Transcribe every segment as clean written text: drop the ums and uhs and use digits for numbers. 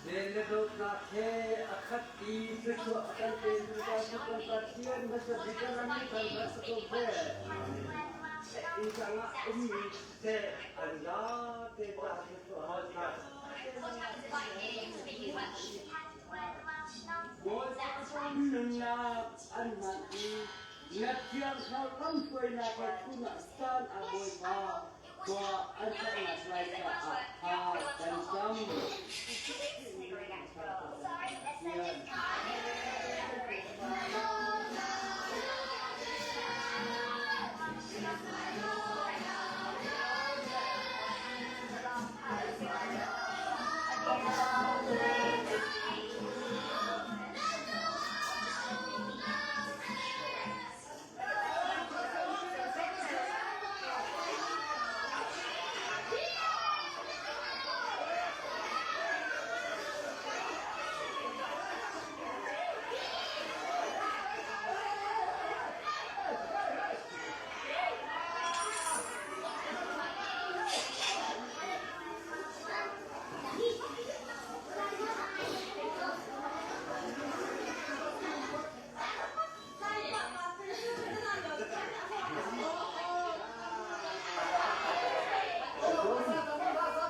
Vel le dawtnak he a khat i thluachuah a kan petu kan Pathian hmasa bik a ram thangṭhat si ko seh. Innsang ah ummi siseh an zate ca thluachuah hal hna. Bawipa nunnak an hman i na thiang thlarau lamhruainak le chungah caan ah Bawipa khua an saknak lai caah tha kan cam.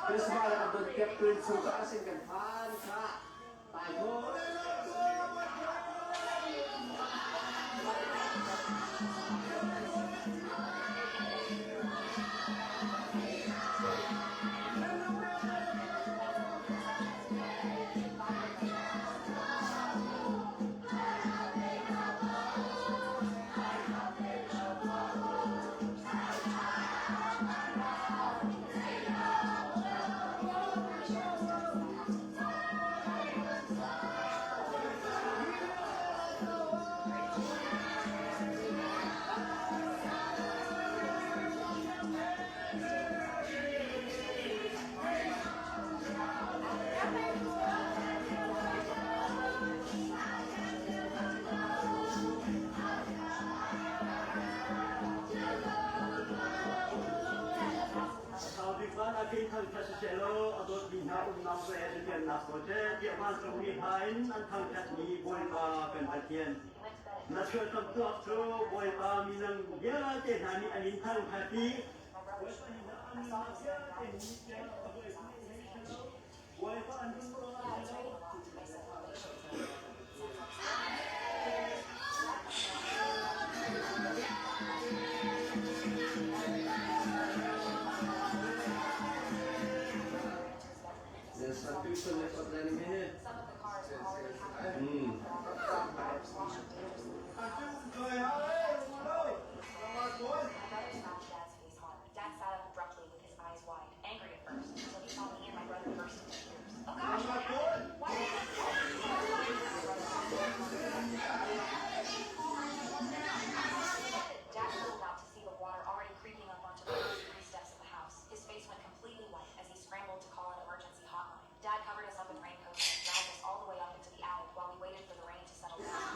Christmas a don piak tuin chung ka sin kan phan kha tai tho. Siselaw a dawtmi hna umnak le rianṭuannak ko seh tiah vancungmi hna in an thangṭhatmi Bawipa kan Pathian. Na thiltam tuak cu Bawipa minung vialte hna nih an in thangṭhat i Bawipa nih na an nunnak vialte nih tiah a Bawipa nih hei selaw Bawipa an nun ruangah selaw There's some people left for the minute. Mm. Dad sat up abruptly with his eyes wide, angry at first, until he saw me and my brother burst into tears. Oh gosh, what happened? Why did Dad pulled out to see the water already creeping up onto the first three steps of the house. His face went completely white as he scrambled to call an emergency hotline. Dad covered us up in raincoats and dragged us all the way up into the attic while we waited for the rain to settle down.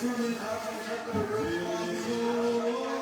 Jesuh min kha thangṭhat ko u. Jesuh min kha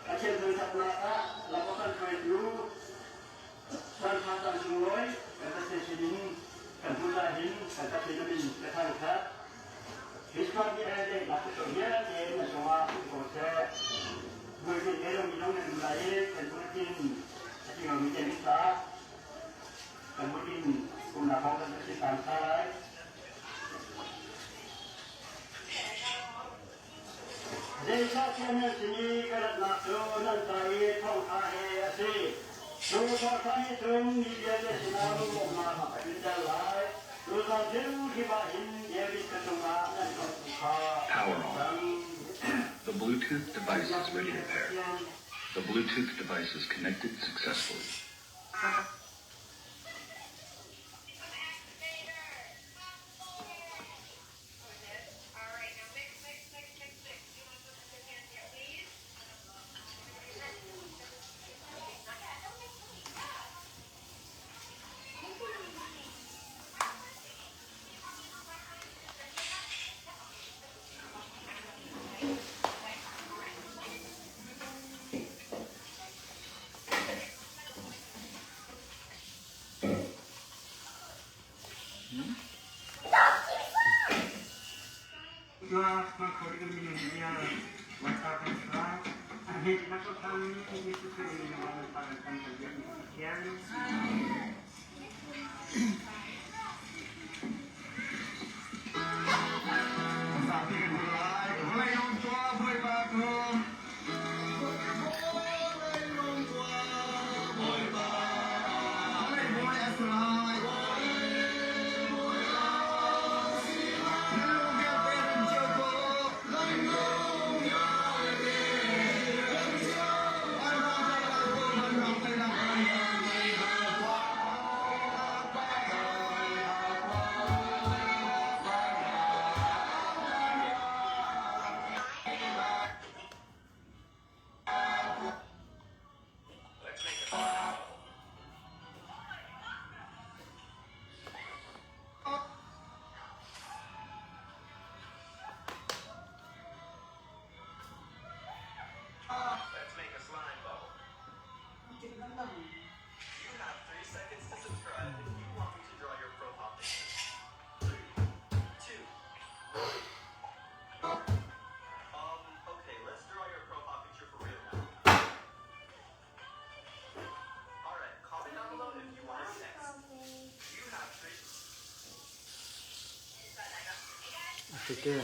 Pathian thangṭhatnak ah lam a kan hruaitu Caan ṭha caan sunglawi kan Pathian sinin kan hmuh ahhin kan Pathian a min ka thangṭhat. Christmas ni he daihnak cu vialte na cungah um ko seh. Muitin he lung minung nan um lai i kan muitin a ti lomi te min caah kan muitin umnak kong kan si caan ṭha lai. Zeicahtiah nan sin i ka ratnak cu nan ca i thawngṭha he a si. Cu thawngṭha nih cun mi vialte sinah lunglawmhnak a ka tlunter lai. Tuzaan thil kip ah hin David ka cungah nan thawngṭhu kha Power on. cang. The Bluetooth device is ready to pair. The Bluetooth device is connected successfully. Zapi kan hmu lai. Vawlei lung tuah Bawipa cu. Vawlei lung tuah Bawipa. Vawlei bawi a si lai. Na lung vialte rem cio tuah. Lung vialte rem cio. Vanrang teinak ko, vanrang teinak vanrang teinak. Tete.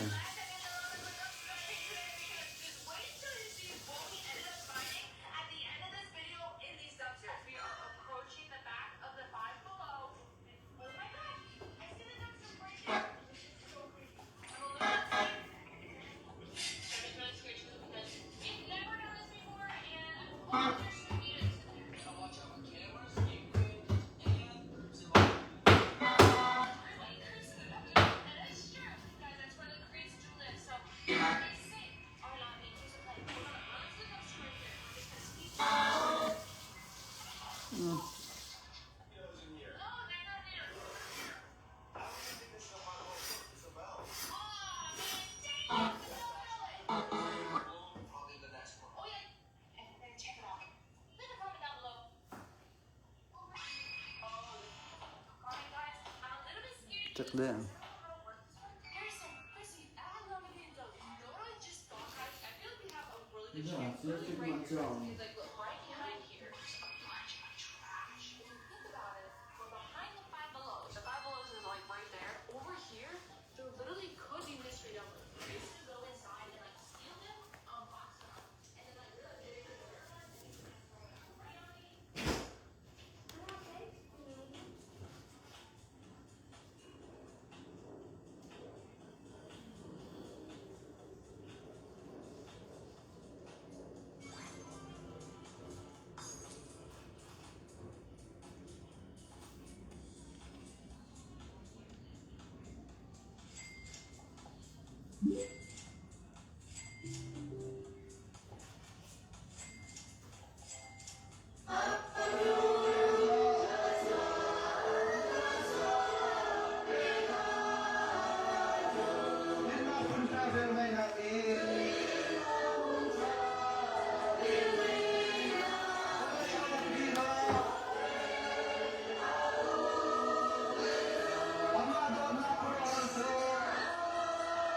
Cek deh. Power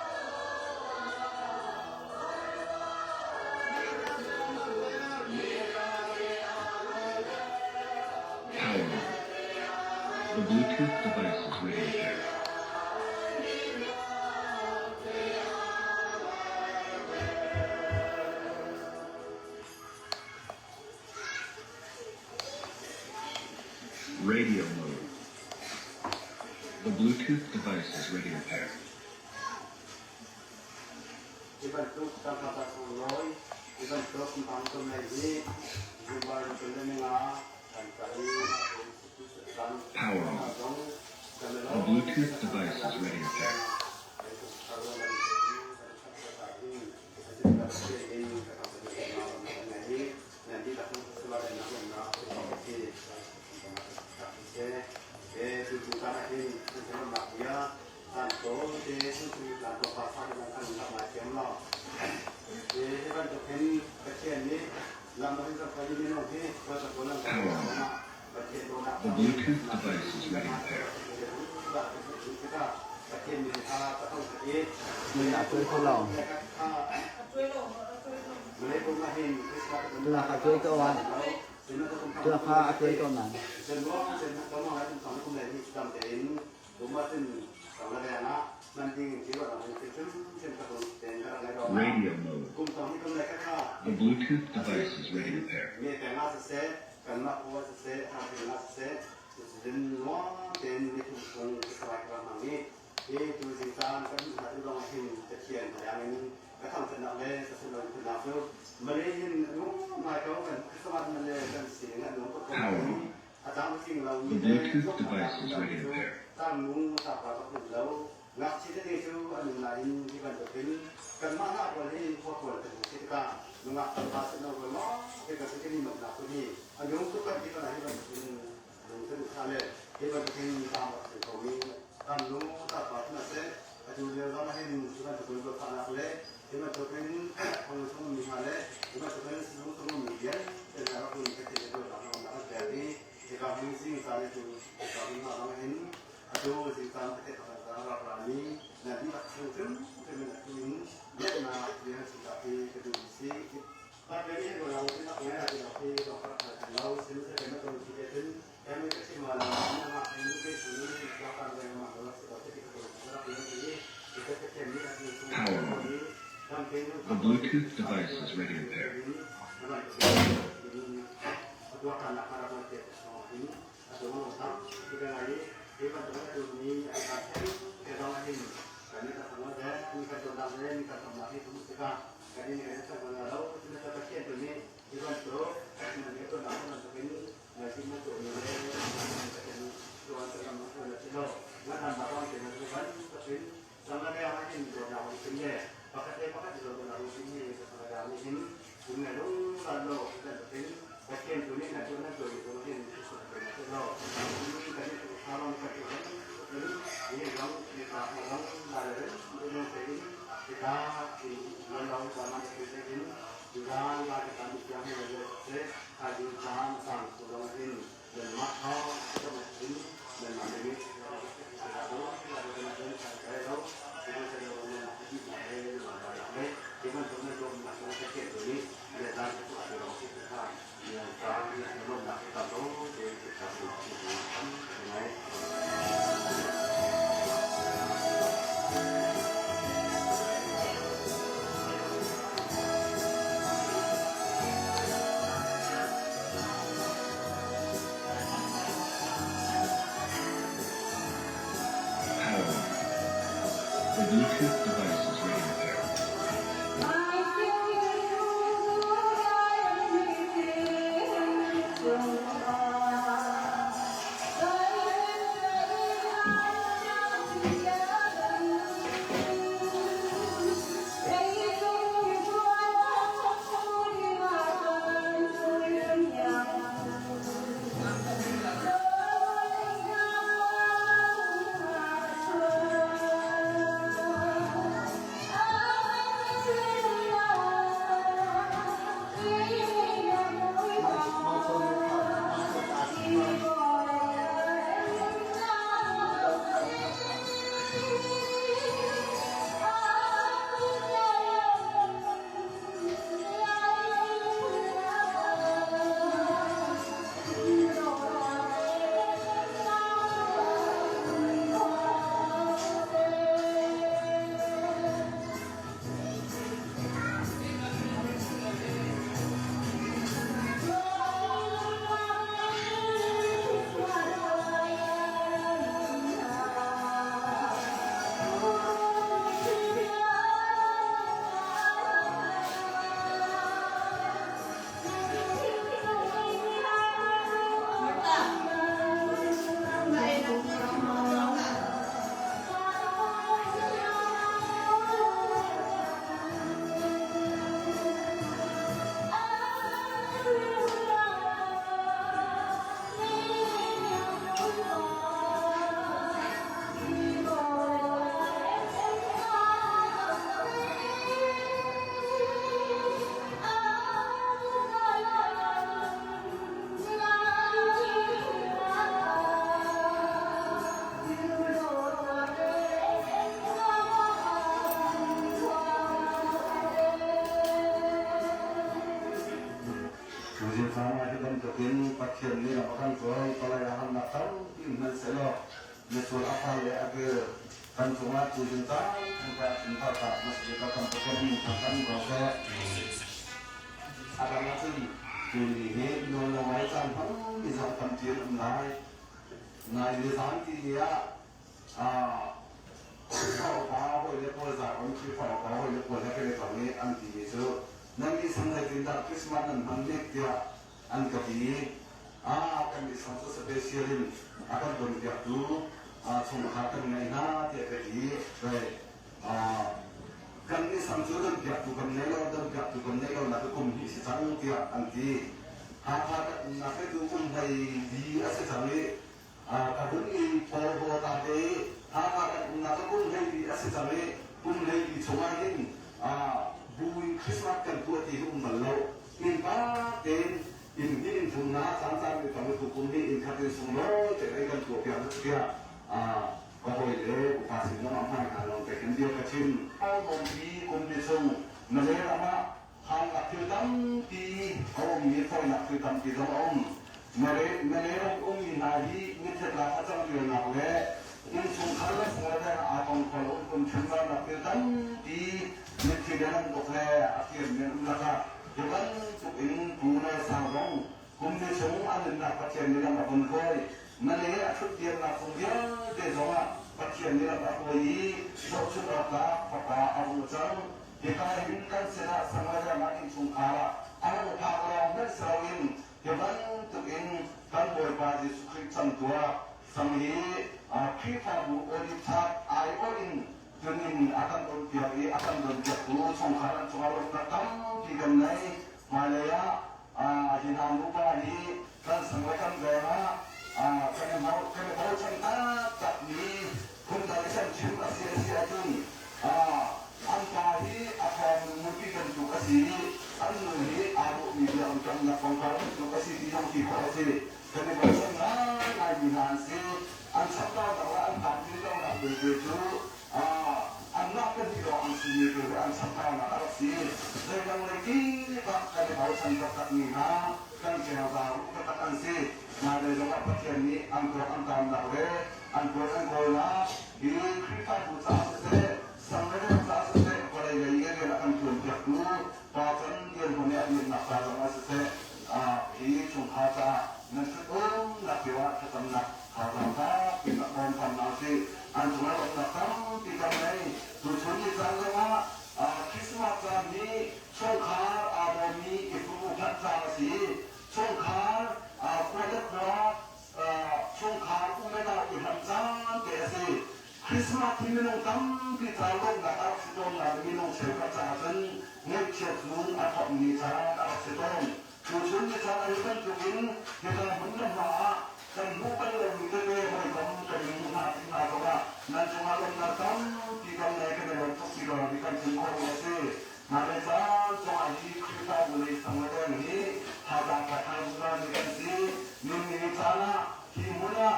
on. The Bluetooth device is ready to pair. Radio mode. The Bluetooth device is ready to pair. Hi bantuk tangka sunglawi, hi bantuk pangtom lei hi zumbar 25 kan kal i Power on. The Bluetooth device is ready to pair. Power on. The Bluetooth device is ready to pair. Min a tuai kho lo. Tuna kha tuai ko ah. Tuna kha a tuai ko nan. Radio mode. The Bluetooth device is ready to pair. Power on. The Bluetooth device is ready to pair. Bluetooth device is ready to pair. Power on. The Bluetooth device is ready to pair. Tuzing caan ah hi bantukin Pathian nih ram a kan cawi, palai a harnak tampi in hman sehlaw misual a far le a bil kan cungah tuzing caan thangka infarkak masjid ah kan Pathian min thangthat ko seh. A dang ahcun tuni hi nawl lo ngai caan hmang mi zong tampi an um lai. Nai ni zan ti ni ah Khrihfa upa hawi le pawl zaron Khrihfa upa hawi le pawl he kan i tong i an timi cu nan nih sang zeitindah Christmas nan hman nek tiah an ka ti. Ah kan nih sang cu special in a kan don piaktu chungkhar kan ngei hna tiah ka ti. Kan nih sang cu don piaktu kan ngei lo, don piaktu kan ngei lo nak kum hnih si cang tiah an ti. Hakha nak hi tu kum hlei li a si cang i Ka hun i porhlaw ta te i Hakha kan umnak cu kum 12 a si cang i kum 12 chungah hin bu in Christmas kan tuah ti hi um bal lo. Innpa tein inn hnih in thum na caan caan in tam tu kum hi inn khat in sunglawi te kan tuah piak tiah ka hawi le upa sin zong ah hmai hna lawng te khin bia ka chim. Bawmpi kum ni chung Malay ram ah Harnak thil tampi a um i fawinak thil tampi zong a um. Malay ram ummi hna hi mitthek lak a cang lionak le Innchungkhar le fale aa tong kho lo kum chimnak thil tampi mitthli le lamtuk he a fianmi an um lakah hi bantuk in pu le sang zong kum ni chung an nunnak Pathian nih lam a vun hruai. Male a ṭhut dirnak cung vialte zongah Pathian nih lam a hruai i zohchunh awk tlak fapa a hung cang. Hika hin kan sinah Samaria ah innchungkhar ah a hung phak lawng hmanh si loin hi bantuk in kan Bawipa Jesuh Khrih camtuak sang hi Khrihfabu audit chart aiawh in tunin a kan onpiak i a kan donpiaktu chungkhar an cungah lawmhnak tampi kan nei. Hmailei ah hi hna nupa hi kan sang le kan veng ah kan i kan i bochan taktakmi phundang i kan chim a si a si ahcun an pa hi a ṭhawng mupi bantuk a si i an nu hi aa dawhmi biakam ṭamnak kongkau bantuk a si ti zong ti khawh a si. Kan i bochan ngaingaimi hna an si. An chambaunak le an phakmi lonak belte cu anmah pahnih lawng an simi tu hi an chambaunak a rak si. Zeidang lei kip ah kan i bochan taktakmi hna kan kengzau taktak an si. Hmailei zongah Pathian nih an tuak an taamnak le an kuat an kawlnak hi Khrihfabu caah siseh, sang le reng caah siseh, vawlei lei i rian a kan ṭuanpiaktu Pa can dirhmun i a dirnak ca zongah siseh, hi chungkhar caah nan ṭhut-umnak cio ah thlacamnak thazaang fakpi in rak bawm hram hna usih. An cungah lawmhnak tampi kan ngei. Tuchun ni caan zongah Christmas caan hi chungkhar aa bawmmi i hmuh caan a si. Chungkhar khua le khua chungkhar u le nau i hlam caan te a si. Christmas hi minung tampi ca lawmhnak a rak si tawn nain minung cheukhat caah cun ngaihchiat zun a thawkmi caan a rak si tawn. Tuchun ni caan an i bantukin hika hmun le hma ah kan hmuh bal lomi tete hawikom kan i hmuh hna ti hna zongah nan cungah lawmhnak tampi kan ngei kan i lawm tuk ti lawng hi kan chim khawhmi a si. Hmailei caan zongah hi Khrihfabu lei sang le deng hi thazaang pek hna zungzalmi kan si. Ninni caan ah hi hmun ah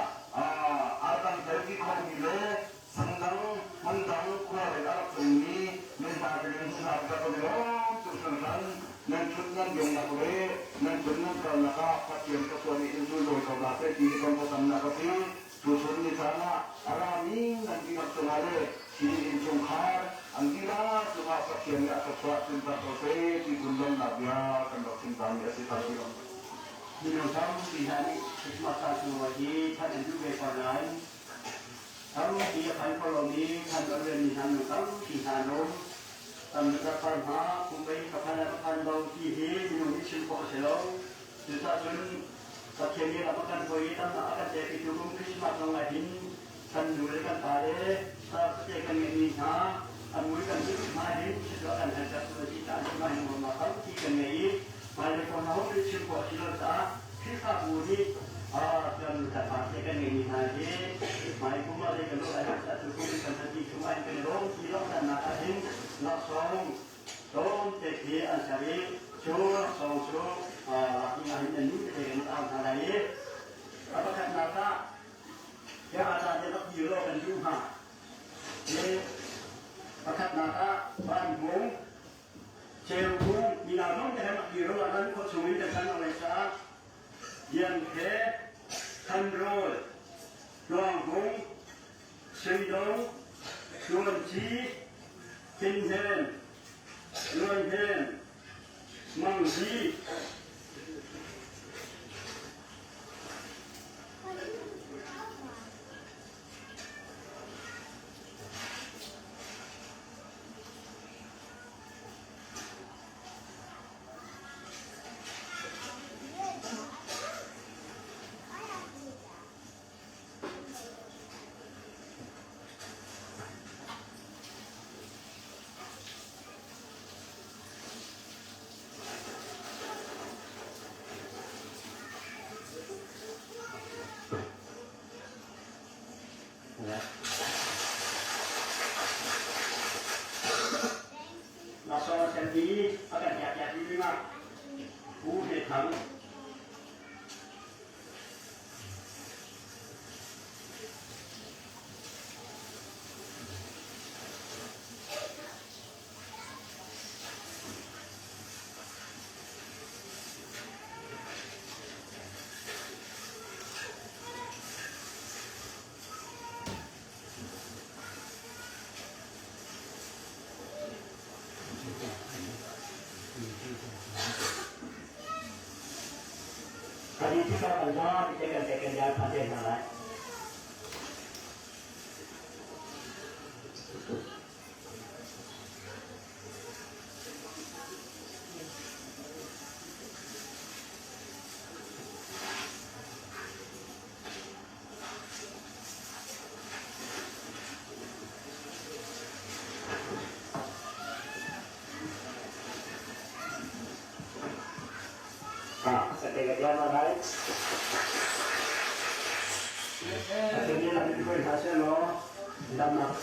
a kan telpi khomi le sangdang hmundang khua lei a rak tlungmi nan hna kan in hna ka kan i lawm tuk hringhran. Nan ṭhut nan lungnak le nan ṭhut nan kalnak ah Pathian thluachuah nih in zuldawi ko hna seh ti hi kan thlacamnak a si. Tuchun ni caan ah a rami nan dihlak cungah le hi innchungkhar an dihlak cungah Pathian nih a thluachuah tlunter ko seh ti gunlawmnak bia kan rak chim taami a si than ti lo. Minung tampi hna nih Christmas caan sunglawi hi thanh an duh ve ko nain tampi a phan kho lomi thanh a rianmi hna minung tampi hna an um. Tam le ka hna kum ei ka phan le ka phan lo ti hi minung nih chim khawh a si lo. Cucaah cun Pathian nih ram a kan hruai i tamnak a kan pek i tukum Christmas zong ah hin kan nu le kan pa le tete kan ngeihmi hna an mui kan duh hna hin cucu a kan herhter tu a si caah mah hin ruahnak tampi kan ngei i hmailei kong hna hong chim khawh a si lo caah Khrihfabu nih kan kan pa te kan ngeihmi hna hi hmai kum ah zei kan ruah lai caah tukum kan hati chung ah hin kan i lawm ti lawmhnak ah hin laksawng Tlawmte khi an ser i cu laksawng cu lak ding ah hin nan nu tete kan au hna lai i a pakhatnak ah tiah a caan te rak dir law kan duh hnga. Hi pakhatnak ah Van Hmung, Ceu Hmung, milau zong te he rak dir law nan khua chung in kan san awai caah Lian Khe, Than Rawl, Tluang Hmung, Sui Dong, Tluan Ci, Thinhen, Luanhen, Mangzi. Adi tikah kan zapi te kan kan jan phan te hna lai. Damnak.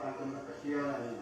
kan kan Pathian.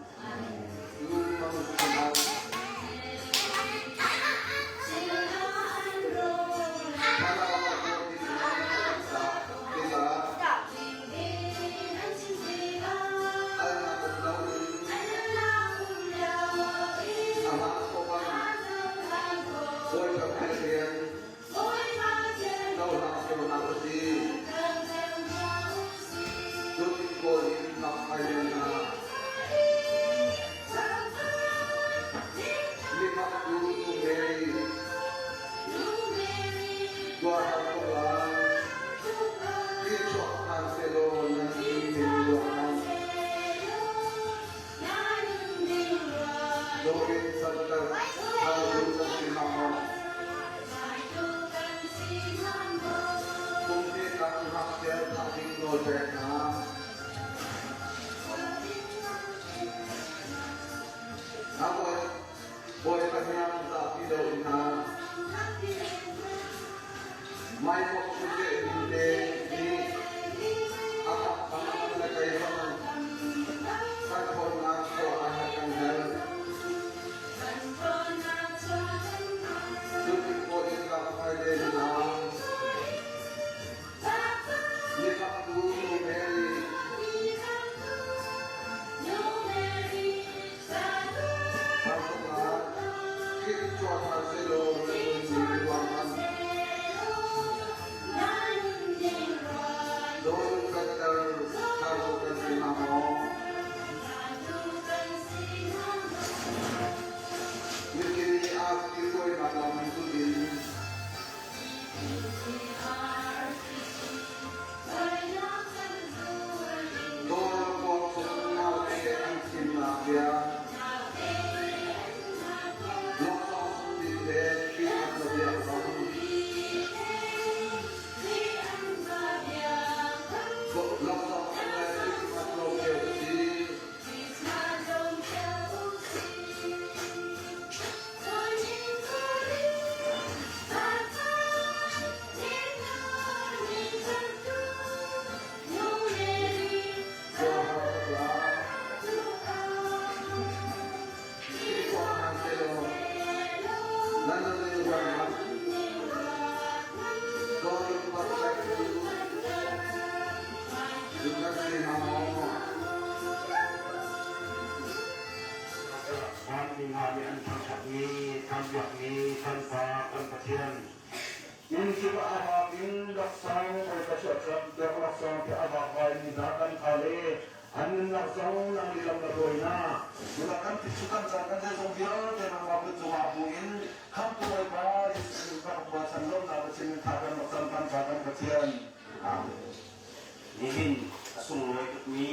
Nihin a sunglawi tukmi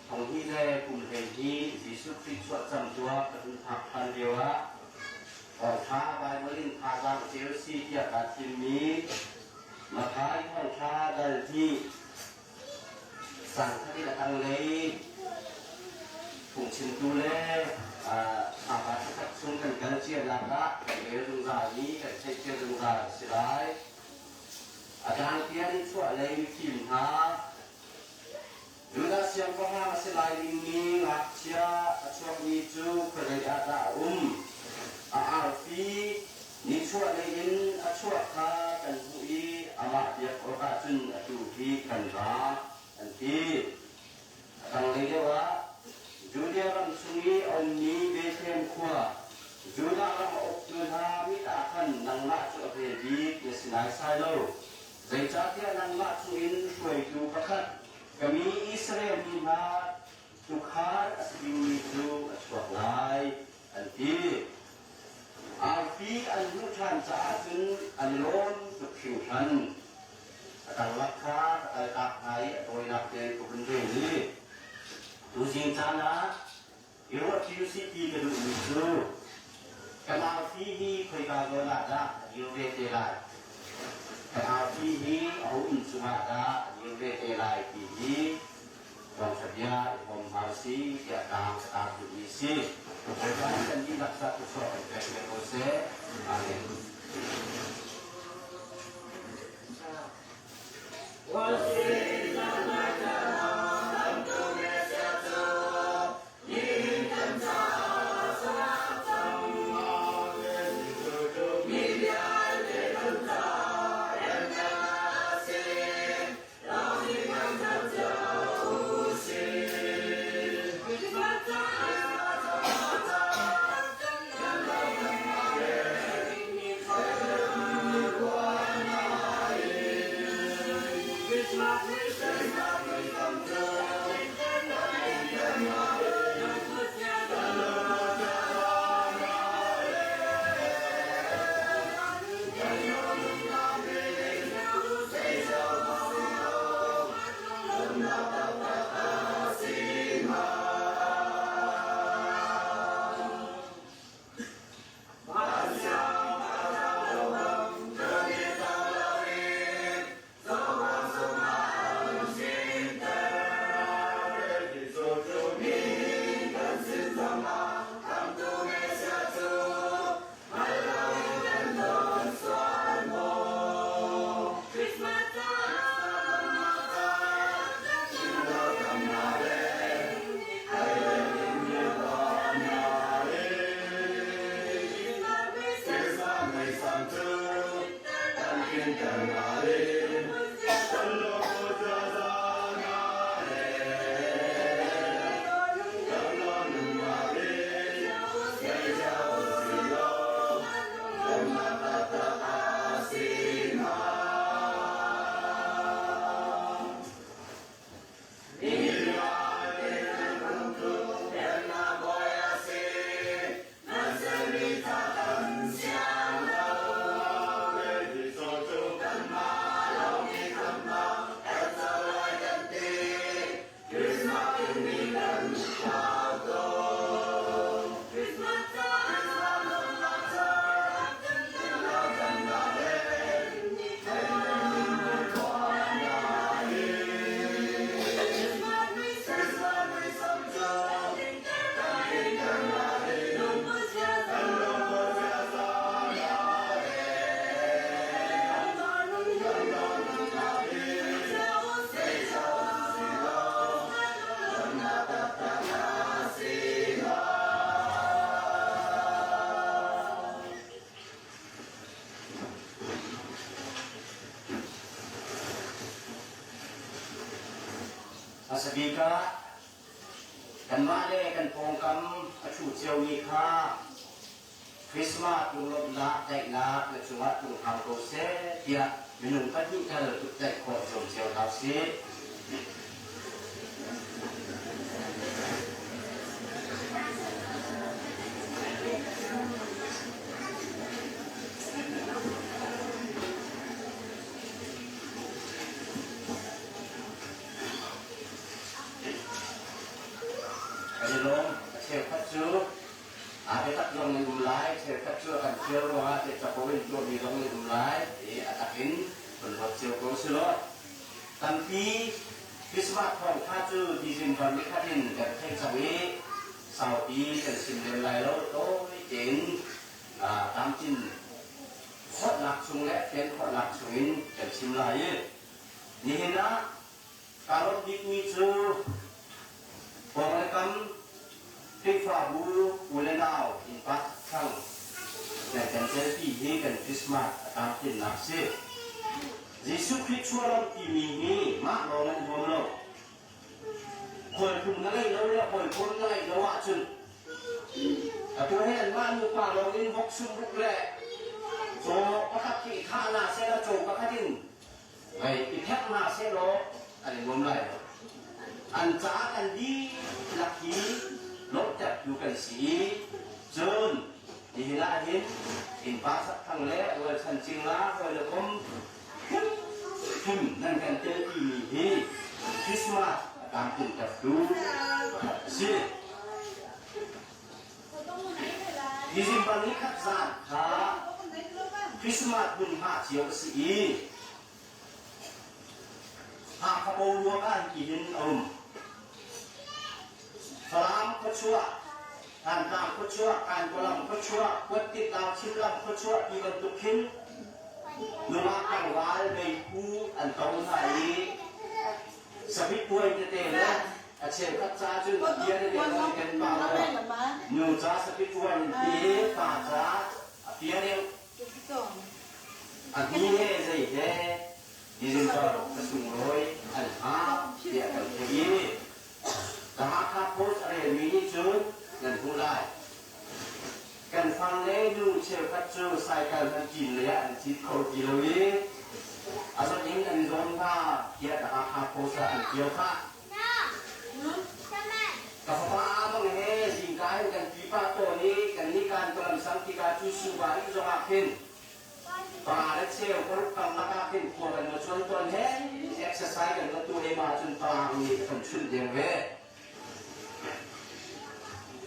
thonghnih le kum 12 Jesuh Khrih chuahcam tuah ka hun phak ṭhan lioah thawngṭha Baibal in thazaang ceu si tiah kaa thimmi Matthai thawngṭha dal hnih sangkhat in a tanglei phungchimtu le thapa thlakhat chung kan kal cianak ah kan rel zungzal i kan theih cia zungzal a si lai. A tlangpian chuah lei mifim hna Judah siangpahrang a si lai dingmi ngakchia a chuakmi cu khuazei ah dah a um? A arfi nichuahlei in a chuah kha kan hmuh i amah biak awkah cun atu hi kan ra, an ti. A tanglei deuh ah Judea ram chung i a ummi Bethlehem khua, Judah ram a uktu hna mit ah khan nangmah cu a hme bik na si naisai lo. Zeicahtiah nangmah chungin hruaitu pakhat ka mi Israel mi hna tuukhal a si dingmi cu a chuak lai, an ti. Arfi an hmuh ṭhan caah cun an i lawm tuk hringhran. A karlak kha ka kaltak hna i a tawinak tein ka hun rel i tuzing caan ah i ruahṭi usih ti ka duhmi cu kan arfi hi khoika zawn ah dah a dir ve te lai? Kan arfi hi aho inn cungah dah a dir ve te lai ti hi thawngṭha bia i hrawm hna usih tiah tlang ka tar duhmi a si. Bawipa nih kan dihlak cah thluachuah kan pek ve ko seh. Amen. Hmasa bik ah kanmah le kan pawngkam a ṭhu ciomi kha Christmas lunglawmhnak daihnak na cungah tlung hram ko seh tiah minung pahnih tal kutdaih khawh zuam cio hna usih. Kan i lawm. A cheukhat cu aa biatak zong nan um lai, cheukhat cu a kan fial ruangah te capo in tuahmi zong nan um lai i a tak in kan ruat cio ko si law. Tampi Christmas thawngtha cu December ni khat in kan theih cang i saupi kan sim lem lai lo, tawi tein tamchin khawhnak chung le fian khawhnak chungin kan chim lai i nihin ah kaa lawmh bikmi cu pawng le kam Khrihfabu u le nau innpa thang nan kan telpi hi kan Christmas a tlamtlinnak si. Jesuh Khrih chuahram timi hi mah lawng an huam lo. Khualtlung na ngeih lo le hawikom na ngeih lo ahcun atu he anmah nupa lawng in vok sumruk le caw pakhat khi i thah hna seh law caw pakhat in hei i phek hna seh law an i nuam lai lo. An caah kan dihlak hi lawmhtertu kan si i cun nihin ah hin innpa sakthang le rualchan cingla hawi le kom hrim nan kan telpimi hi Christmas a tlamtlintertu pakhat a si. December ni khat zan kha Christmas hmunhma cio a si i Hakha boruak ah hi hin a um. Falam khuachuah, Thantlang khuachuah, Kankaw khuachuah, Kuattit Lauchim lam khuachuah ti bantuk khin nungak tlangval meiphu an to hna i sabit puai tete le a cheukhat ca cun bia tete zong kan pa lo. Nu ca sabit puai in ti pa ca a pia deuh. A hni he zei he December ka sunglawi an hngak tiah kan theih i The Hakha Post a relmi nih cun nan hmuh lai. Kan fang le nu cheukhat cu cycle hman ṭin lei ah an cit kho ti lo i a zawt in an zawn hna tiah The Hakha Post ah an ṭial phah. Ka fapa bang he zingka hin kan pipa tawn i kan nih kan ka lamsang tikah cu suva ih zongah khin pa le cheu paruk tam lakah khin khua kan va chuan tawn he exercise kan va tuah i mah cun parang nih a kan chunh deng ve.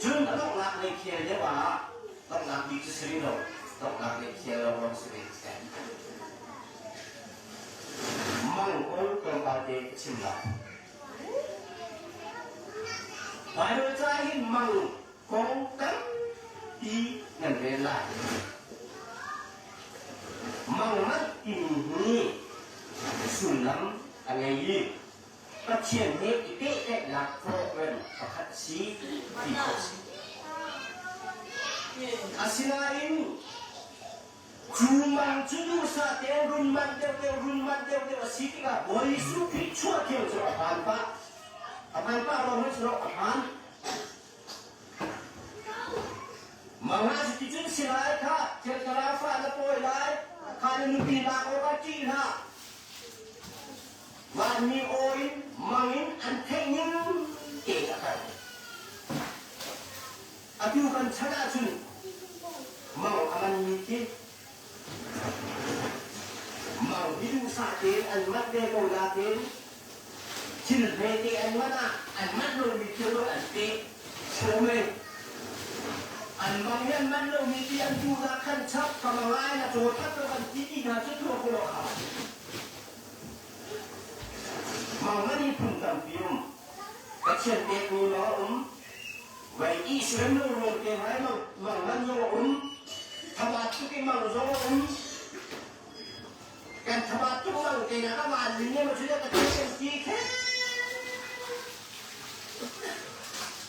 Cun a donghnak lei khel deuh ah donghnak bik cu si rih lo donghnak lei khel lawnglawng si ve seh. Mang kong tlawmpal te ka chim lai. Baibal ca hin mang kong tampi nan rel lai. Mang manh timi hi sullam a ngei i Pathian he i pehtlaihnak program pakhat a si ti khawh a si. Asinain Cu mang cu duhsah tein run manh deuhdeuh run manh deuhdeuh a si tikah Bawi Jesuh Khrih chuah theu cu a hmaan pah. A hmaan pah ruang hin sirok a hmaan. Mang ah cuticun si lai kha thilthlarau fa na pawi lai, kha na nupi lak awkah ṭih hlah. Vanmi aw in mang in an theih ning tein a kal. Atu kan chan ahcun mang a manmi khi mang hi duhsah tein an manh ve ko nain thil hmete an manh ah an manh lomi thil an peh chom ei. An mang hi an manh lomi ti an duhnak khan chap ka mang ai na caw that lo kan ti ti hna cu tuah ko a hau. Mang man hi phun tampi um. Pathian pekmi lawng a um. Vei Israel nu ruang te ngai mang mang man zong a um. Thabat tuk i mang zong a um. Kan thabat tuk mang te na ka van ning ma chu ka te kan ti khe.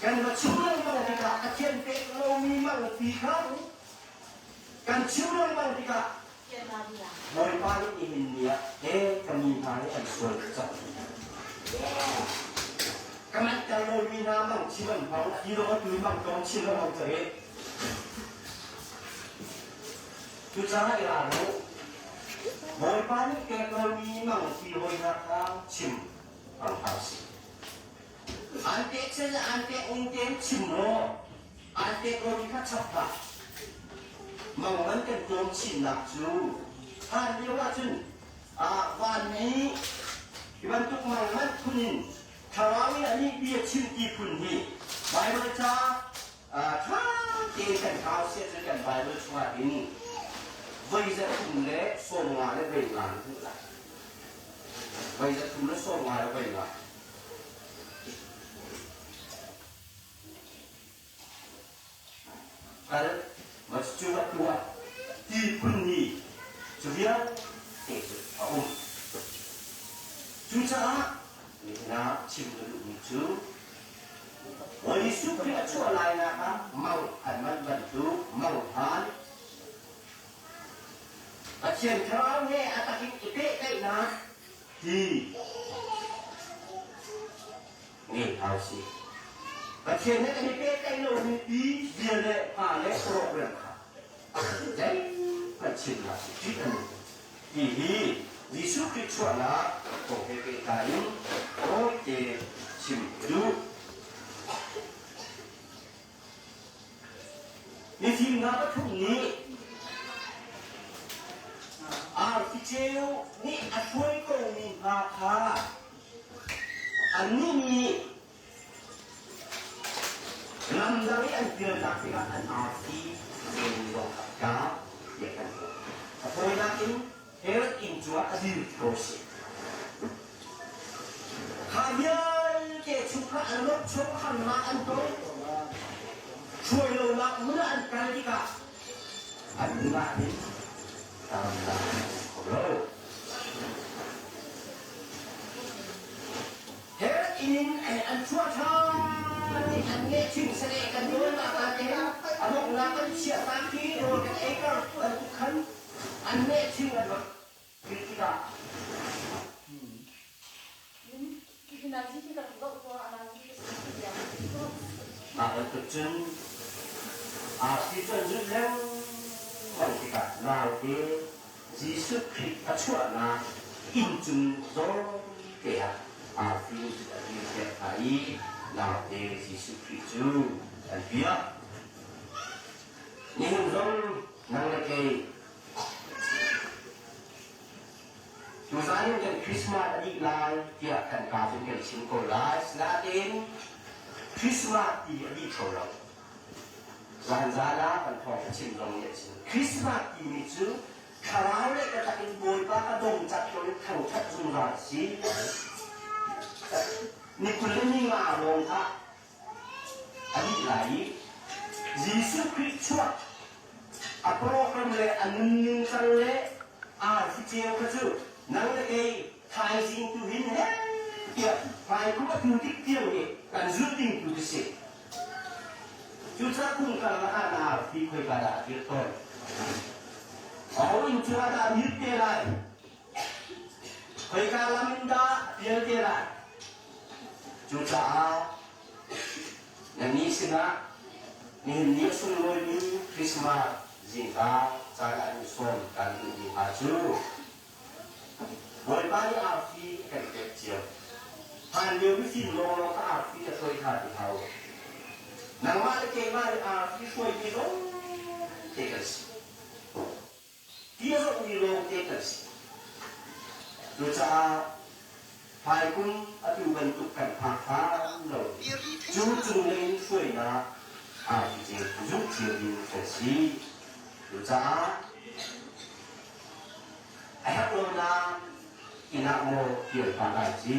Kan va chim lengmang tikah Pathian pek lomi mang pi kha kan chim lengmang tikah Bawipa nih nihin ni ah he ka mi hna nih an sual cang. Ka manhter lomi hna mang chim an hmang, a ti lo atu i mang tlawm chin lengmang cang i. Cucaah i ral u. Bawipa nih pek lomi mang ti hawi hna kha chim hmang hlah usih. An pek cel le an pek ning tein chim law an pek lomi kha chap hlah. Mang man kan tlawm chinnak cu hlan lio ahcun vanmi hi bantuk mang manh phun in thlarau i anih bia chim ti phun hi Baibal ca ṭha tein kan kau siah cun kan Baibal chungah hin voi za thum le sawm nga le voi nga na hmuh lai. Voi za thum le sawm nga le voi nga. Kal ma cu va tuah ti phun hi cu vialte cu a um. Cucaah nihin ah chim ka duhmi cu Bawi Jesuh Khrih a chuah lainak ah mang an manh bantuk mangphan Pathian Thlarau he a tak in i pehtlaihnak ti ngei hna usih. Pathian he kan i pehtlaih lomi pi bia le hma le program kha zeihmanh chimnak si ṭih a nung. Ti hi Jesuh Khrih chuahnak kong he pehtlai in tawite chim ka duh. Mifim hna pathum nih arfi ceu nih a hruai komi hna kha Annih nih lamdang i an pialnak tikah an arfi ceu zong kha ṭap tiah kan hmuh. A fawinak in Herod inn cungah a dir ti ko a si. Kha vialte chung kha an lawt chung harnak an tong. Hruai lonak hmun ah an kal tikah an nun ah hin tamnak an um kho lo. Herod inn in an chuah ṭhan i an ngeihchun seh kan rawnnak ah te a donghnak kan chiahnak khi rawl kan ei kar bantuk khan an ngeihchun an rak rit tikah. Mah bantuk cun arfi cu an zulh lengmang tikah naute Jesuh Khrih a chuahnak inn cung zawnte ah arfi a dirpiak hna i naute Jesuh Khrih cu an biak. Nihin zong nang le kei tuzaan in kan Christmas a dih lai tiah kan kaa cun kan chim ko lai. Asinain Christmas ti a dih kho lo. Zanzan ah kan thawng a chim zong nih a chim. Christmas timi cu thlarau le biatak in Bawipa ka dong cat lo in thangṭhat zungzal a si. Ni 20 le ni nga lawng kha a dih lai i Jesuh Khrih chuak a program le a nunning cang le arfi ceu kha cu nang le kei thaizing tu hin he tiah hmaikum a tu tik tiang hi kan zulh ding tu ka si. Cucaah kum karlak ah na arfi khoika dah a dir tawn? Aho inn cungah dah a dir te lai? Khoika lam in dah a pial te lai? Cucaah nannih sinah nihin ni a sunglawimi Christmas zingka caan ah in sawm kan duhmi hna cu Bawipa nih arfi a kan pek cio. Hlanlio mifim lawnglawng kha arfi a hruai hna ti hau. Nangmah le keimah nih arfi hruaimi lawngte kan si. Ti a zohmi lawngte kan si. Cucaah hmaikum atu bantuk kan phak hlan lo cu cunglei in hruainak arfi ceu zumh cio ding kan si. Cucaah A herh lonak inn ah maw kir hlah lai ci?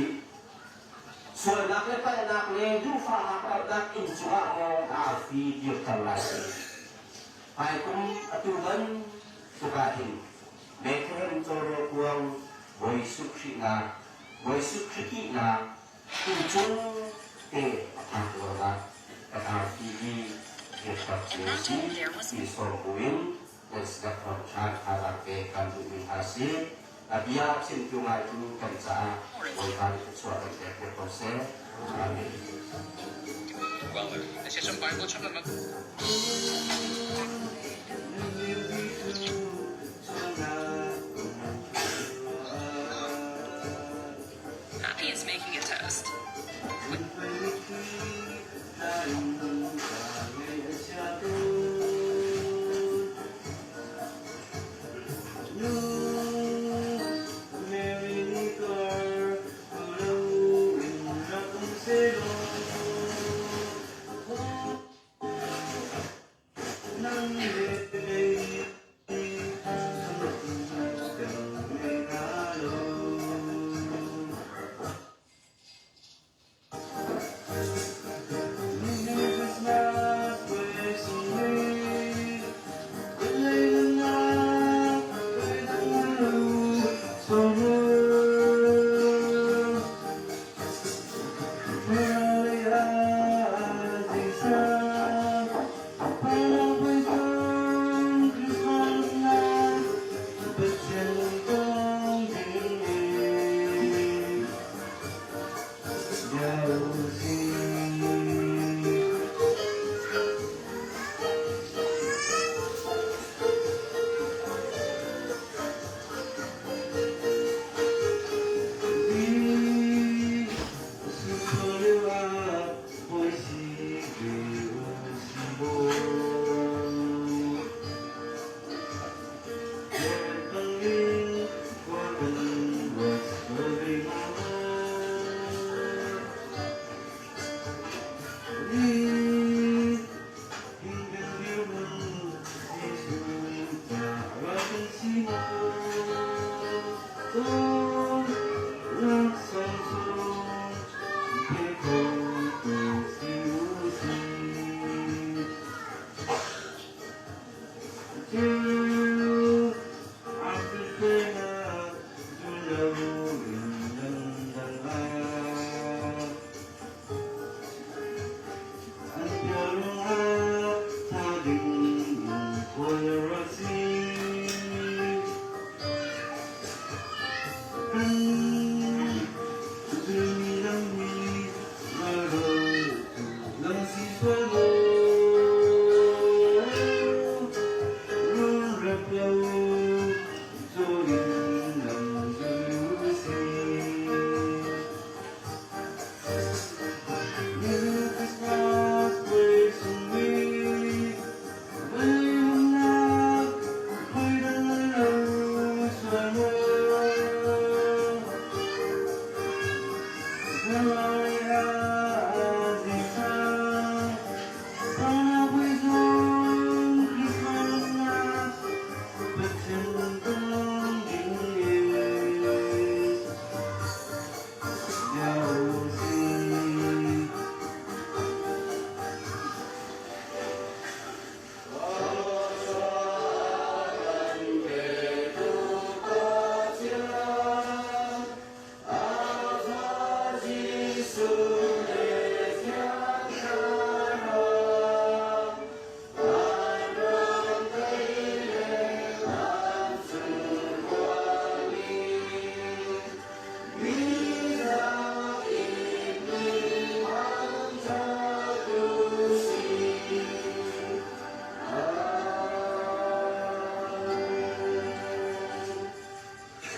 Sualnak le palhnak le duhfahnak auhnak inn cungah maw na arfi dirter lai ci? Hmaikum atu bantuk ah hin Bethlehem cawrawl kuang Bawi Jesuh Khrih nak, Bawi Jesuh Khrih ihnak inn cung te a phak ruangah kan arfi hi dirter cio si ti sawm buin Kan sinah thawngṭha thazaang pek kan duhmi hna si. A bia chimtu ngaitu kan caah Bawipa nih thluachuah kan pek piak ko seh. Happy is making a toast.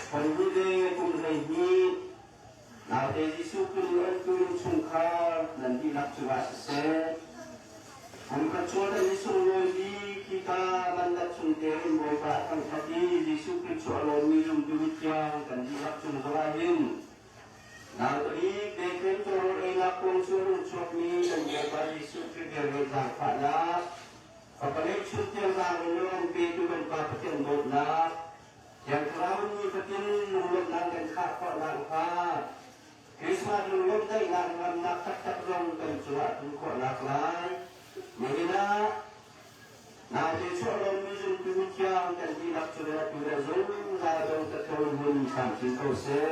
Holiday kum 12 naute Jesuh Khrih an tu chungkhar nan dihlak cungah siseh, kum khat chung nan i sunglawi bik hika mandat chung tein Bawipa a thangṭhat i Jesuh Khrih cu a lawmmi zumtu mithiang kan dihlak cung zongah hin naute bik Bethlehem tawlrawl einak kong cu a rung chuakmi kan Bawipa Jesuh Khrih velngeih zaangfahnak, Fapa ngeihchun tiang zaang in lung petu kan Pa Pathian dawtnak, Thiang Thlarau nifatin lunglawmhnak kan khah khawh nakhnga Christmas lunglawmh daihnak ngamnak taktak zong kan cungah tlun khawh naklai nihin ah naute chuah lomi zumtu mithiang kan dihlak cu le atu le zungzal dong tathawn hun hram chin ko seh.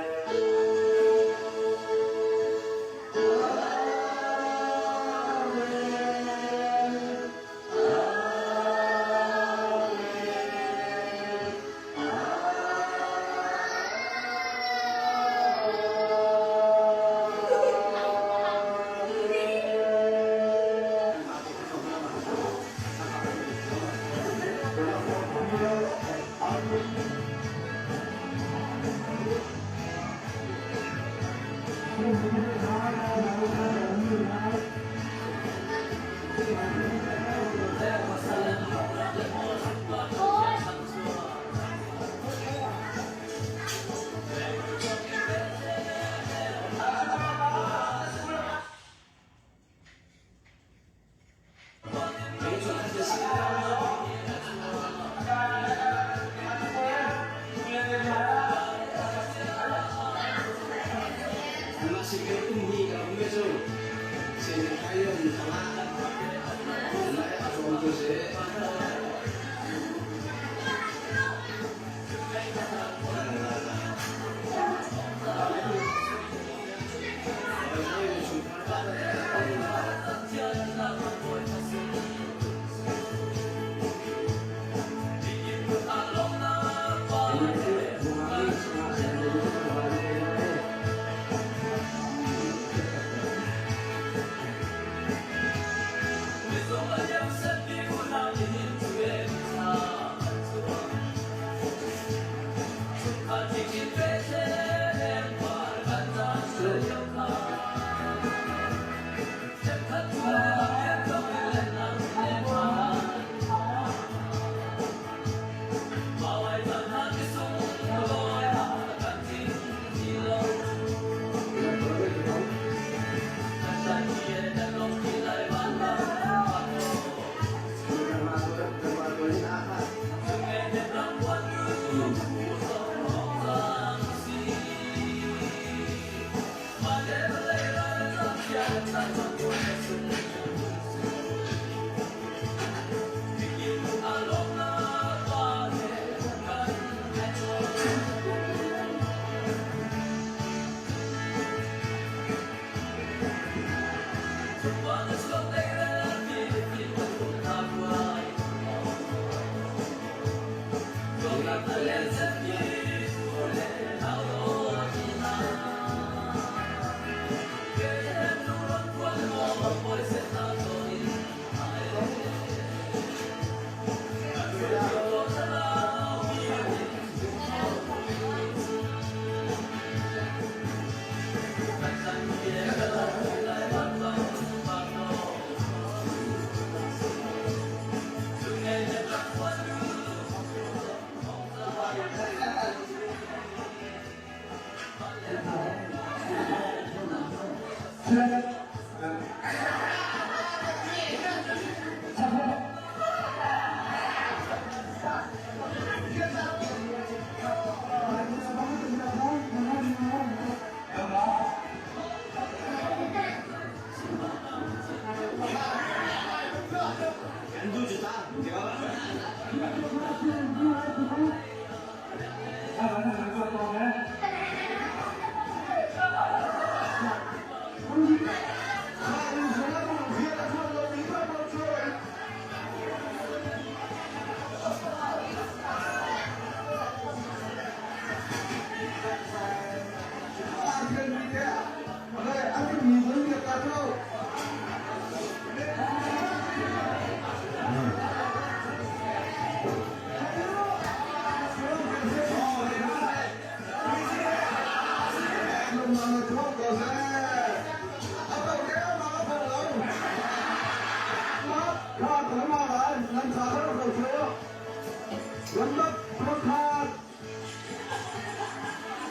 Lambat pakhat.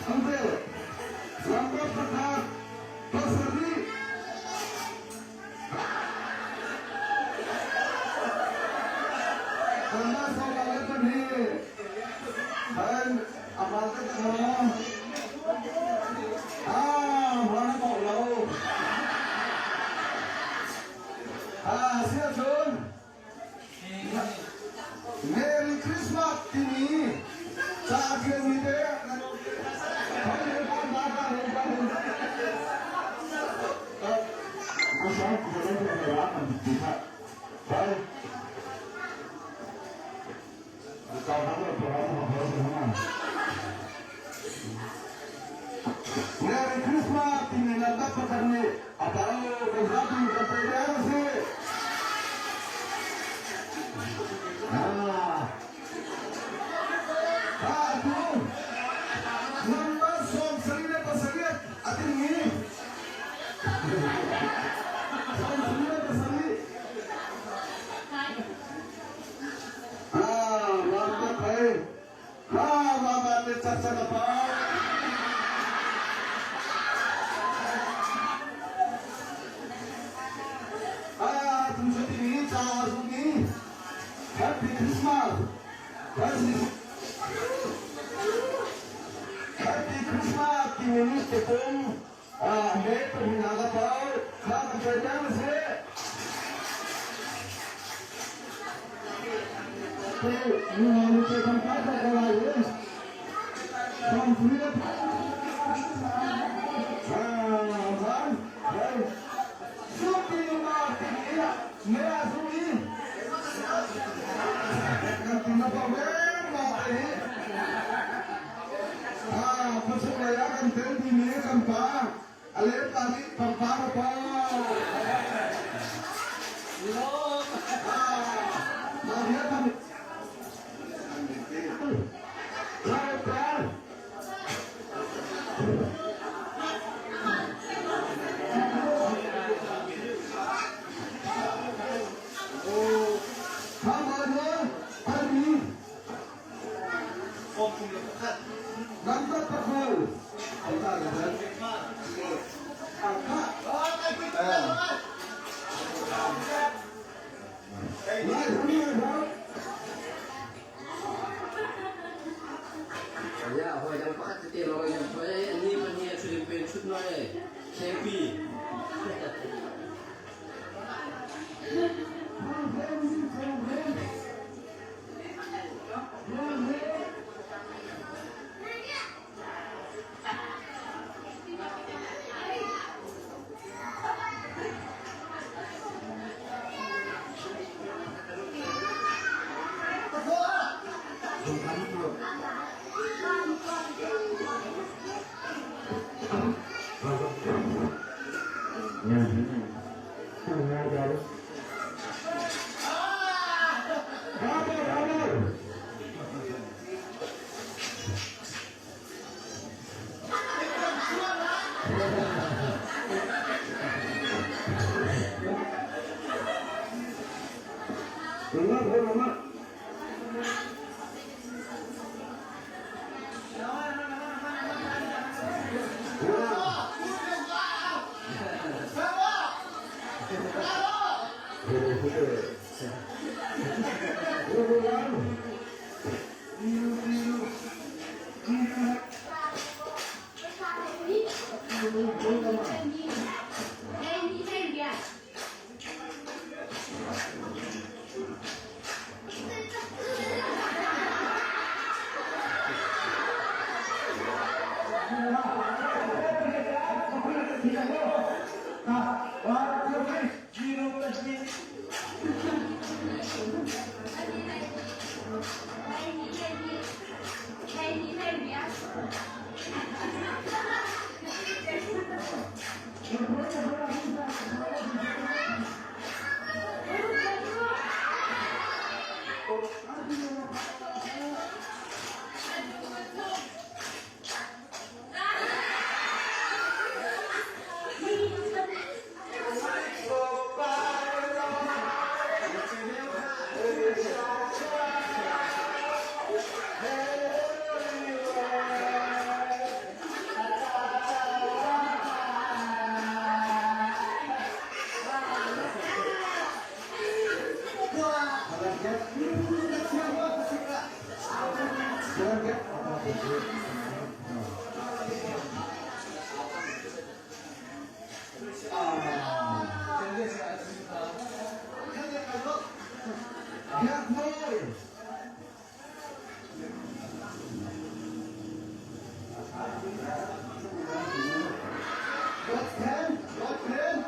Sampe. Lambat pakhat. Pasarih. Kanmah sawmnak le pahnih khan a hmaan taktak maw? Ah, hmaan a kawk lo. Ah, si ahcun Merry Christmas timi ca a ṭialmi te Merry Christmas timi landak pakhat nih a pau kan zapi kan pe deng a si. Ah. Ah, atu number 77 a timi 77. Ah, mantap eh. Ah, mama te caca na pa. Ah, tu sa timi ca zung ni. Happy Christmas. Happy Christmas timi ni te pum. Ah, me pahina ka pau. Kha ka pe tang se. Ya, hoi dang pakhat tete lawng in hoi ani pahnih a ṭhudim pen ṭhut noi khepi. Dawt Khen, Dawt Khen.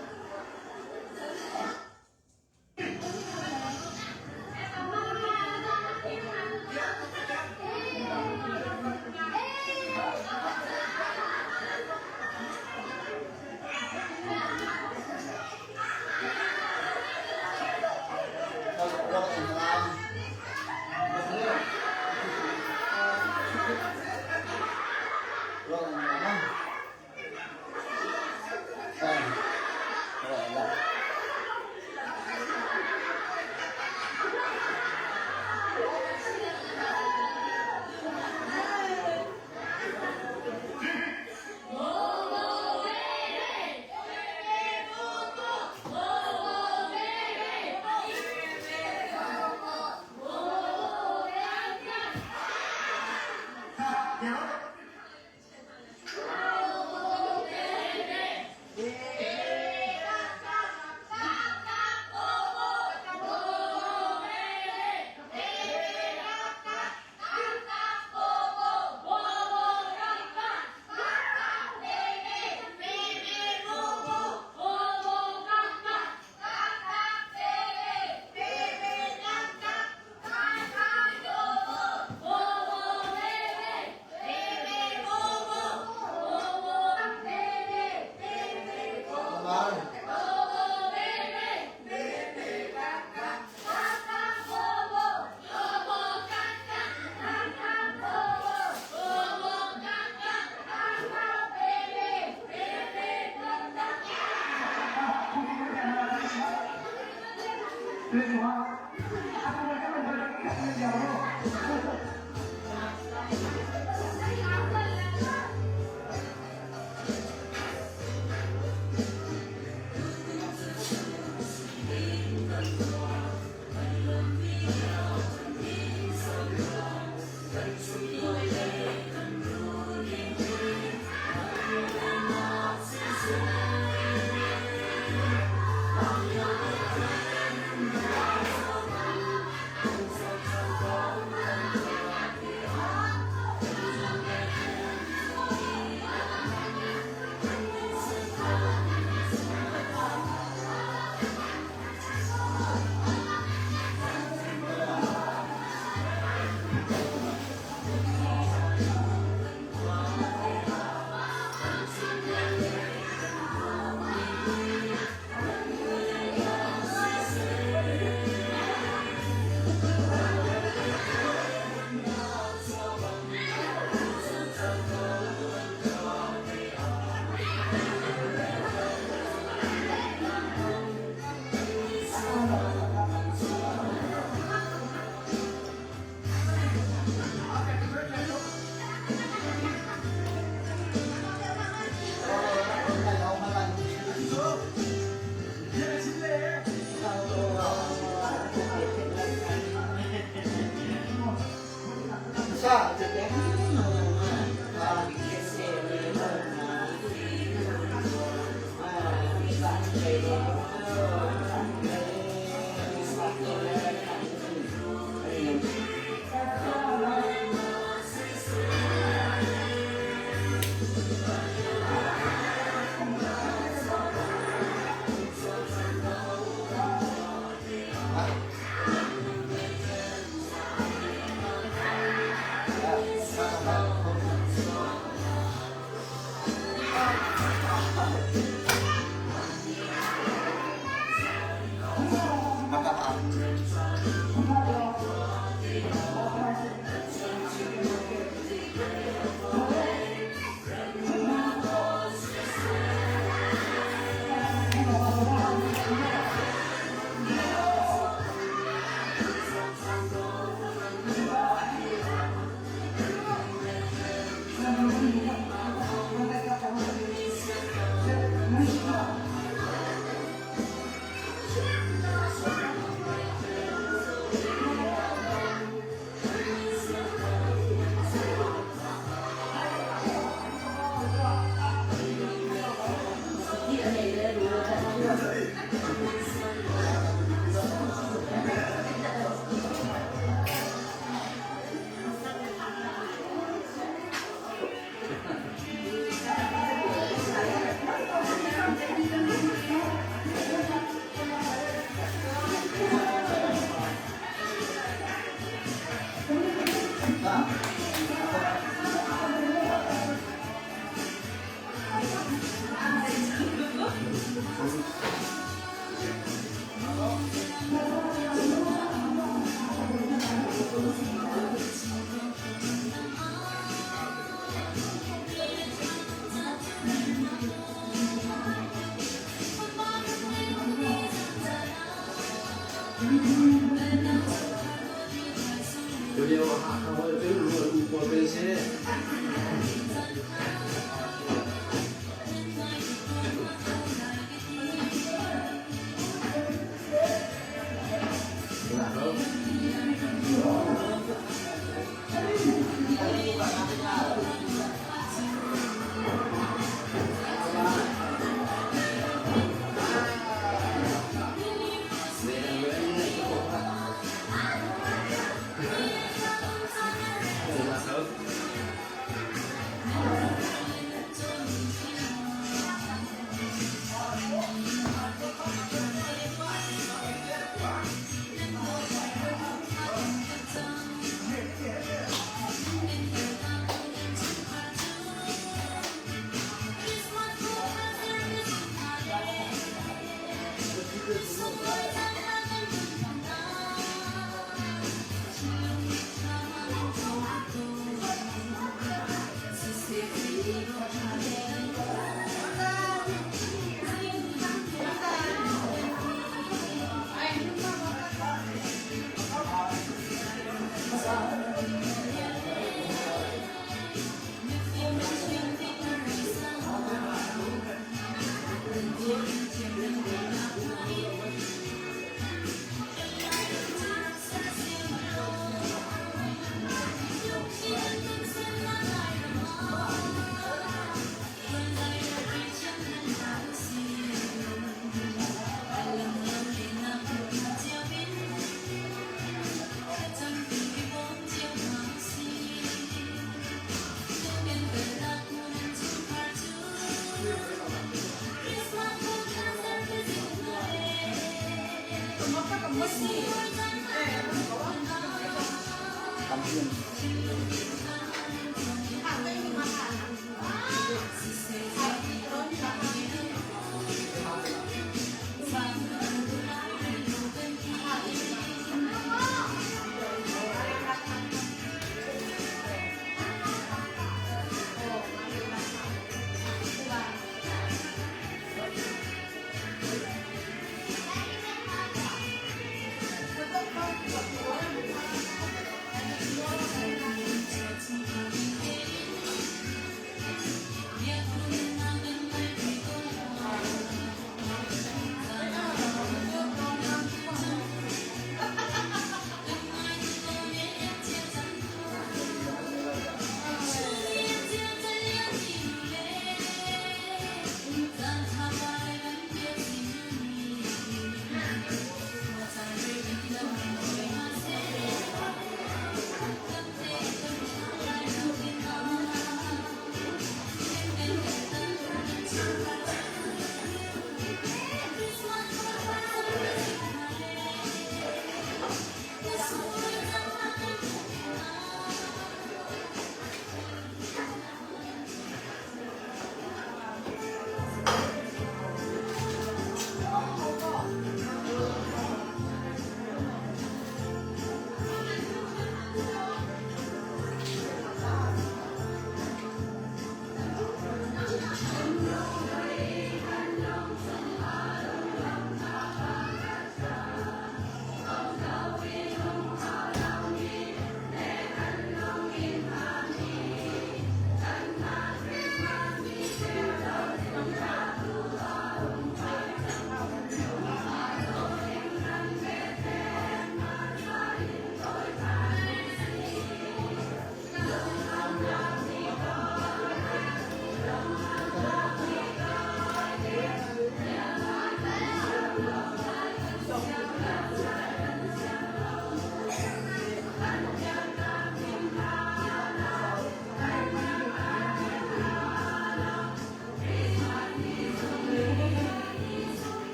Tulio Hakha holh cu rual u pawl kan si.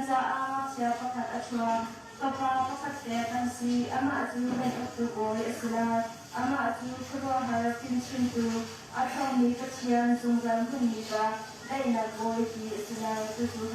caah ngakchia pakhat a chuak. Fapa pakhat pek an si, amah cu kan uktu bawi a si lai. Amah cu khuaruahhar fimchimtu, a ṭhawngmi Pathian, zungzal hmunmi Pa, daihnak Bawi ti a si lai. Cucu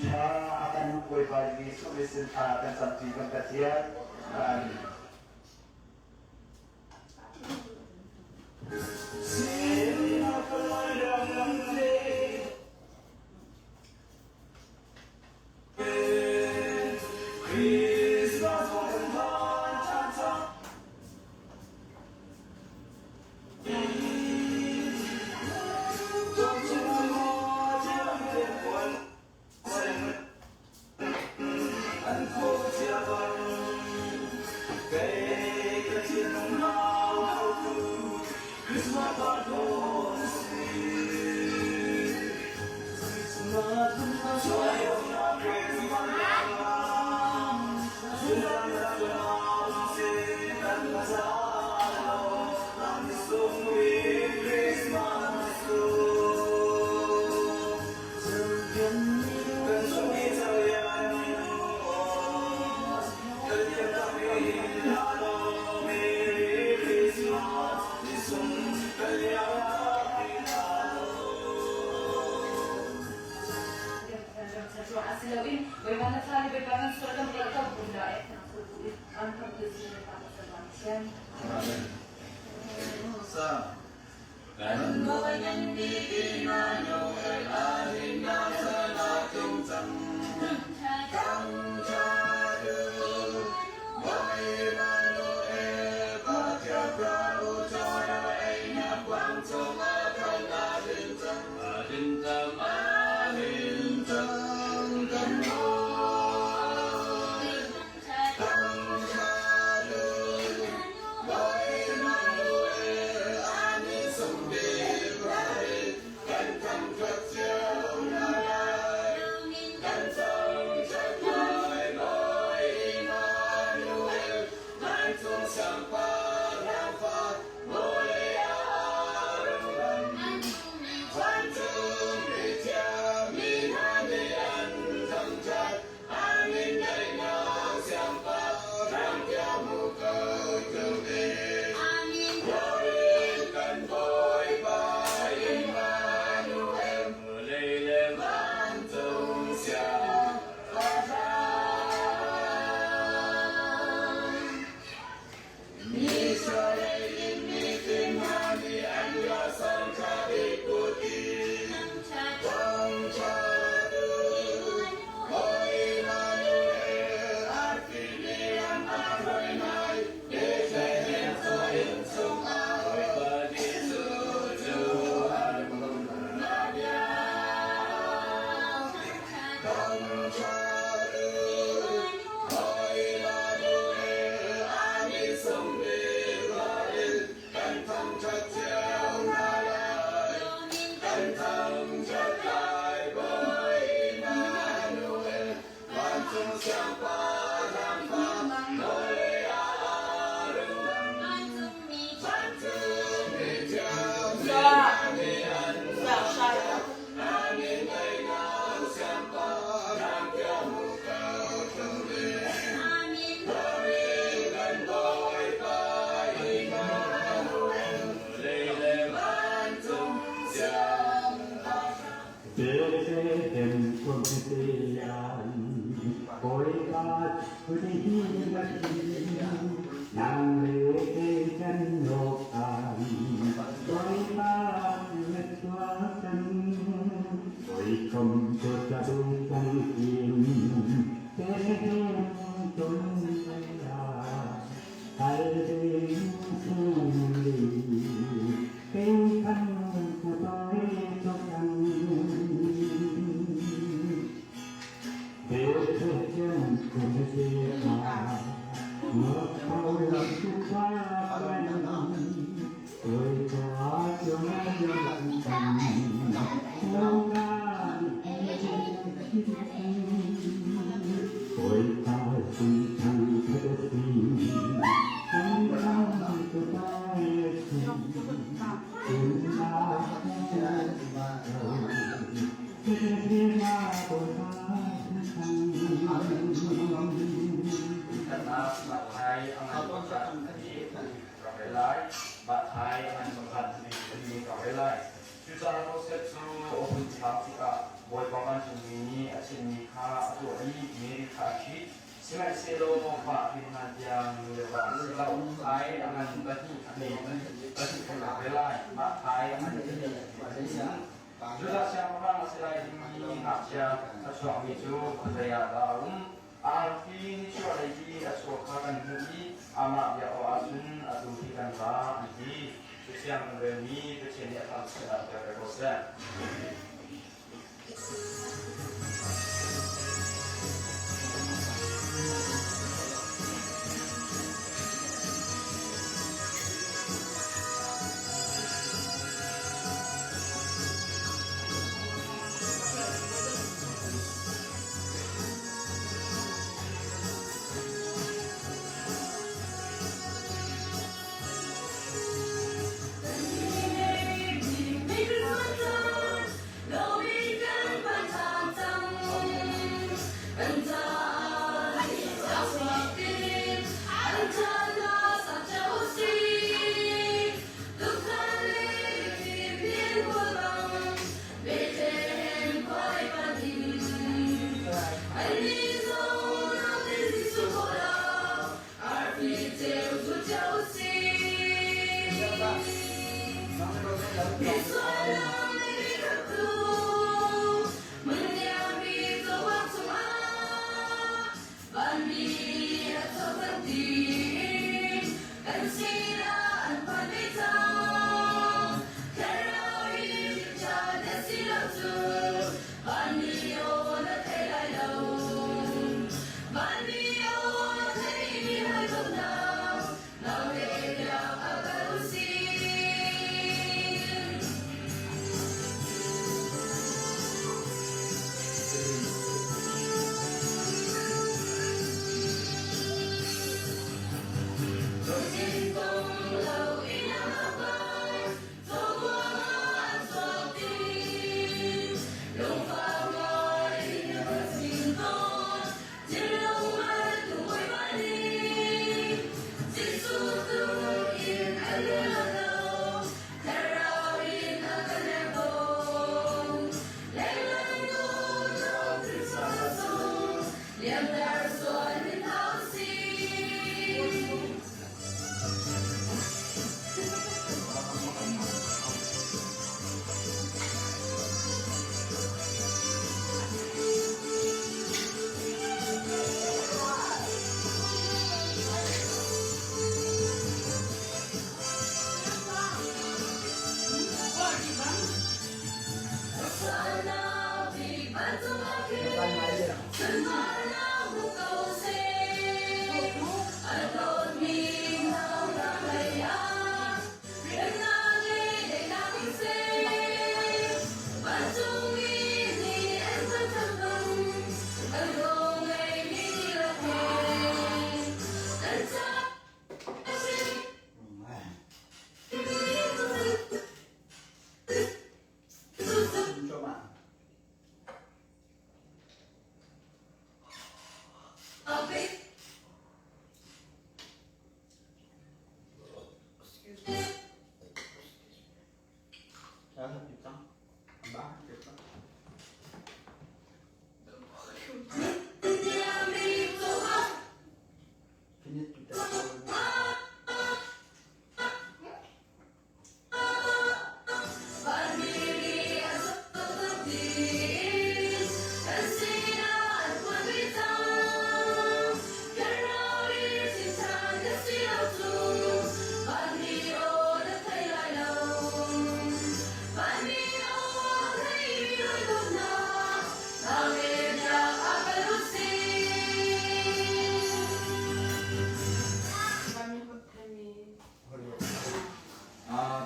ṭha a kan Bawipa Jesuh Khrih sin thla kan camṭi kan Pathian. Amen. Bawipa vancungmi nih a chimmi kha a tuah i Mary kha a ṭhit. Sihmanhsehlaw fa a hrin hlan tiang nu le va a si lo. Thai a ngan pahnih a ngei i pahnih an lak ve lai. Mah thai a ngan pahnih a si. Judah siangpahrang a si lai dingmi ngakchia a chuakmi cu khuazei ah dah a um? Arfi nichuahlei i a chuak kha kan hmuh i amah bia awh ahcun atu hi kan ra, an ti. Cathiang kan relmi Pathian nih a thangchiat ah ter ko seh.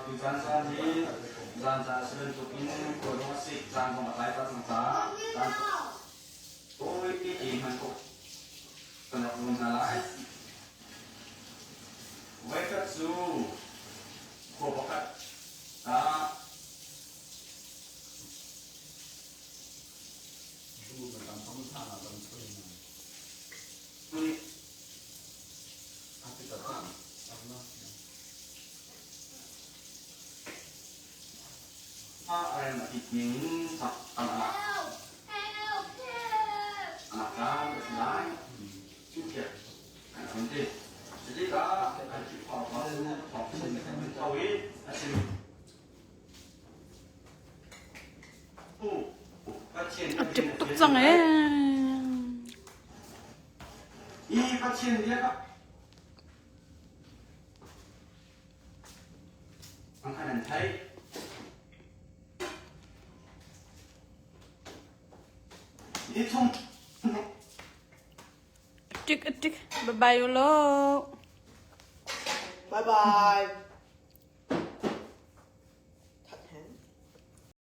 Tuzan caan hi zan caan a si bantukin khua zong a sik, caan zong a tlai pah cang caah caan tawi tein hman khawh kan rak zuam hna lai. Voikhat cu khua pakhat ah A rem a tit ning in sak kan ngah. An ti. Cutikah an Khrihfa upa cu thawngchim an tho i a chim. A ṭik tuk cang ee. I Pathian bia kha an theih. I chung A ṭik a ṭik. Bye bye u law. Bye bye.